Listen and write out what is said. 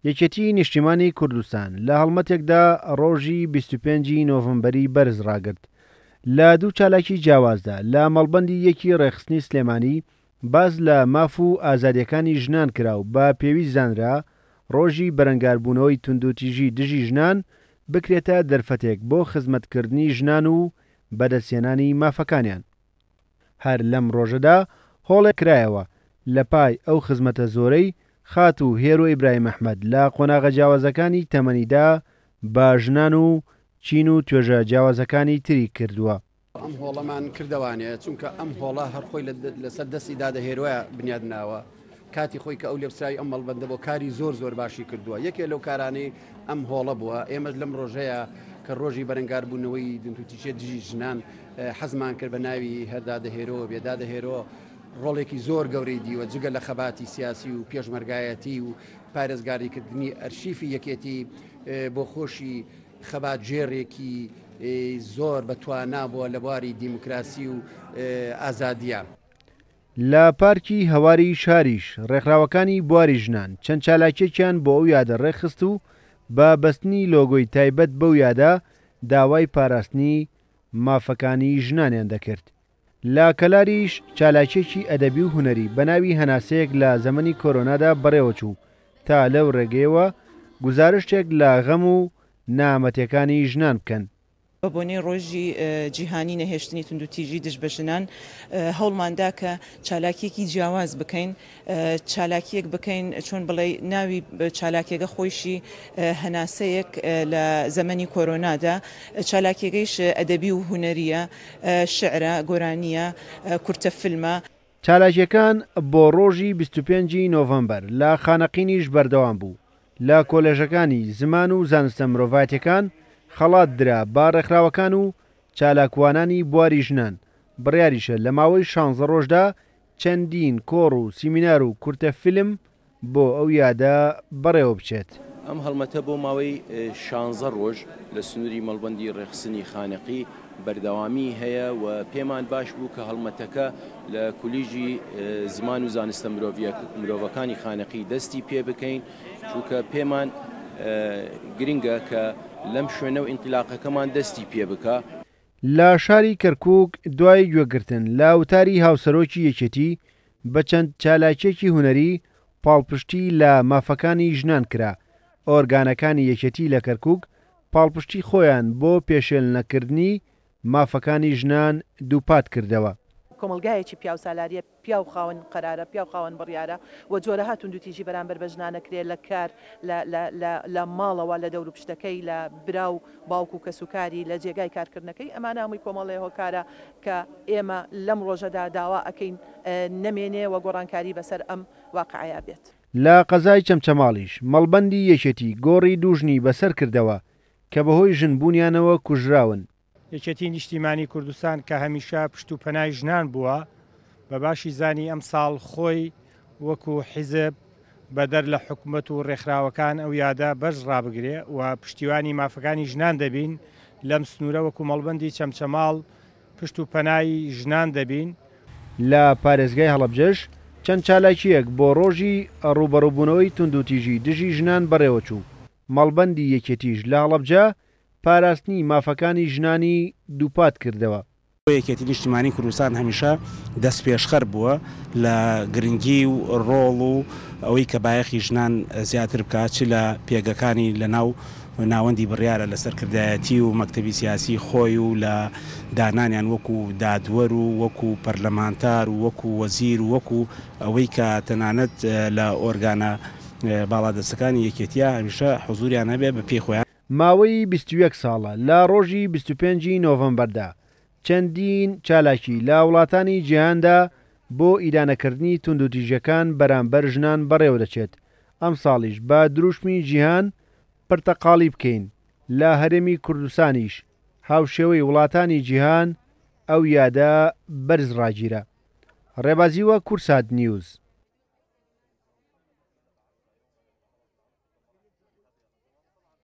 یەکێتیی نیشتیمانی کوردستان لە هەڵمەتێکدا ڕۆژی 25 ی نۆڤەمبەری بەرز ڕاگرت. لە دوو چالاکی جیاوازدا لە مەڵبەندی یەکی ڕێکخستنی سلێمانی باس لە ماف و ئازادییەکانی ژنان کرا و بە پێویست زانرا ڕۆژی بەرەنگاربوونەوەی توندوتیژی دژی ژنان بکرێتە دەرفەتێک بۆ خزمەتکردنی ژنان و بەدەستهێنانی مافەکانیان. هەر لەم ڕۆژەدا هۆڵێک کرایەوە لە پای ئەو خزمەتە زۆرەی خاتوو هێرۆ ئیبراهیم ئەحمەد لە قۆناغە جیاوازەکانی تەمەنیدا بە ژنان و چین و توێژە جیاوازەکانی تری کردووە. ئەم هۆڵەمان کردەوانێ چونکە ئەم هۆڵە هەر خۆی لەسەر دەستی دادە هێرۆیە بنیاد ناوە کاتی خۆی کە ئەو لێپسراوی ئەم مەڵبەندە بۆ کاری زۆر زۆر باشی کردووە یەکێ لەو کارانەی ئەم هۆڵە بووە ئێمەش لەم ڕۆژەیە کە ڕۆژی بەرەنگاربوونەوەی دنتوتیشێ دژی ژنان حەزمان کرد بە ناوی هەر دادە هێرۆ بێ دادە هێرۆ ڕۆڵێکی زۆر گەورەی دیوە جگە لە خەباتی سیاسی و پێشمەرگایەتی و پارێزگاریکردنی ئەرشیفی یەکێتی بۆ خۆشی خەباتگێڕێکی زۆر بە توانا بووە لە بواری دیموکراسی و ئازادییە. لە پارکی هەواری شاریش ڕێکخراوەکانی بواری ژنان چەند چالاکیەکیان بۆ ئەو یادە ڕێکخست و بە بەستنی لۆگۆی تایبەت بەو یادە داوای پاراستنی مافەکانی ژنانیان دەکرد. لە کەلاریش چالاکیەکی ئەدەبی و هونەری بە ناوی هەناسەیەک لە زەمەنی کۆرۆنادا بەڕێوەچوو تا لەو ڕێگەیەوە گوزارشتێک لە غەم و نەهامەتیەکانی ژنان بکەن. بە بۆنەی ڕۆژی جیهانی نەهێشتنی توندوتیژی دژ بە ژنان هەوڵماندا کە چالاکیەکی جیاواز بکەین، چالاکیەک بکەین چۆن بڵێی ناوی چالاکیەکە خۆیشی هەناسەیەک لە زەمەنی کۆرۆنادا، چالاکیەکەیش ئەدەبی و هونەریە، شعرە، گۆرانیە، کورتە فیلمە. چالاکیەکان بۆ ڕۆژی 25 ی نۆڤەمبەر لە خانەقینیش بەردەوام بوو، لە کۆلێژەکانی زمان و زانستە مرۆڤایەتیەکان خەڵات درا بە ڕێکخراوەکان و چالاکوانانی بواری ژنان، بڕیاریشە لە ماوەی شانزە ڕۆژدا چەندین کۆڕ و سیمینار و کورتە فیلم بۆ ئەو یادە بەڕێوەبچێت. ئەم هەڵمەتە بۆ ماوەی شانزە ڕۆژ لە سنووری مەڵبەندی ڕێکخستنی خانەقی بەردەوامی هەیە و پێمان باش بوو کە هەڵمەتەکە لە کولیژی زمان و زانستە مرۆڤەکانی خانەقی دەستی پێ بکەین، چونکە پێمان گرنگە کە لەم شوێنە و ئینتیلاقەکەمان دەستی پێ بکا. لە شاری کەرکوک دوای گوێگرتن لە وتاری هاوسەرۆکی یەکێتی بە چەند چالاکیەکی هونەری پاڵپشتی لە مافەکانی ژنان کرا، ئۆرگانەکانی یەکێتی لە کەرکوک پاڵپشتی خۆیان بۆ پێشێلنەکردنی مافەکانی ژنان دووپات کردەوە. کۆمەڵگایەکی پیاوسالاریە پیاو خاوەن قەرارە، پیاو خاوەن بڕیارە و جۆرەها توندوتیژی بەرامبەر بە ژنان ئەکرێ لە کار، لە لە لە لە ماڵەوە، لە دەوروپشتەکەی، لە برا و باوک و کەسوکاری، لە جێگای کارکردنەکەی، ئەمانە هەمووی کۆمەڵێ هۆکارە کە ئێمە لەم ڕۆژەدا داوا ئەکەین نەمێنێ و گۆڕانکاری بەسەر ئەم واقعەیا بێت. لە قەزای چەمچەماڵیش مەڵبەندی یەکێتی گۆڕی دوو ژنی بەسەر کردەوە کە بەهۆی ژن بوونیانەوە کوژراون. یەکێتی نیشتیمانی کوردستان کە هەمیشە پشت و پەنای ژنان بووە، بە باشی زانی ئەمساڵ خۆی وەکو حیزب بەدەر لە حکومەت و ڕێکخراوەکان ئەو یادە بەرز ڕابگرێ و پشتیوانی مافەکانی ژنان دەبین، لەم سنوورە وەکو مەڵبەندی چەمچەماڵ پشت و پەنای ژنان دەبین. لە پارێزگای هەڵەبجەش چەند چالاکییەک بۆ ڕۆژی ڕووبەڕووبوونەوەی توندوتیژی دژی ژنان بەڕێوەچوو، مەڵبەندی یەکێتیش لە هەڵەبجە پاراستنی مافەکانی ژنانی دووپات کردەوە. یەکێتی نیشتیمانی کوردستان هەمیشە دەستپێشخەر بووە لە گرنگی و ڕۆڵ و ئەوەی کە بایەخی ژنان زیاتر بکات چ لە پێگەکانی لە ناو ناوەندی بڕیارە لە سەرکردایەتی و مەکتەبی سیاسی خۆی و لە دانانیان وەکو دادوەر و وەکو پەرلەمانتار و وەکو وەزیر و وەکو ئەوەی کە تەنانەت لە ئۆرگانە باڵادەستەکانی یەکێتیە هەمیشە حزوریان هەبێ بە پێی خۆیان. ماوەی 21 ساڵە لە ڕۆژی 25 ی نۆڤەمبەردا چەندین چالاکی لە وڵاتانی جیهاندا بۆ ئیدانەکردنی توندوتیژیەکان بەرامبەر ژنان بەڕێوەدەچێت، ئەمساڵیش بە دروشمی جیهان پرتەقاڵی بکەین لە هەرێمی کوردستانیش هاوشێوەی وڵاتانی جیهان ئەو یادە بەرز ڕاگیرا. ڕێبازیوە کوردسات نیوز.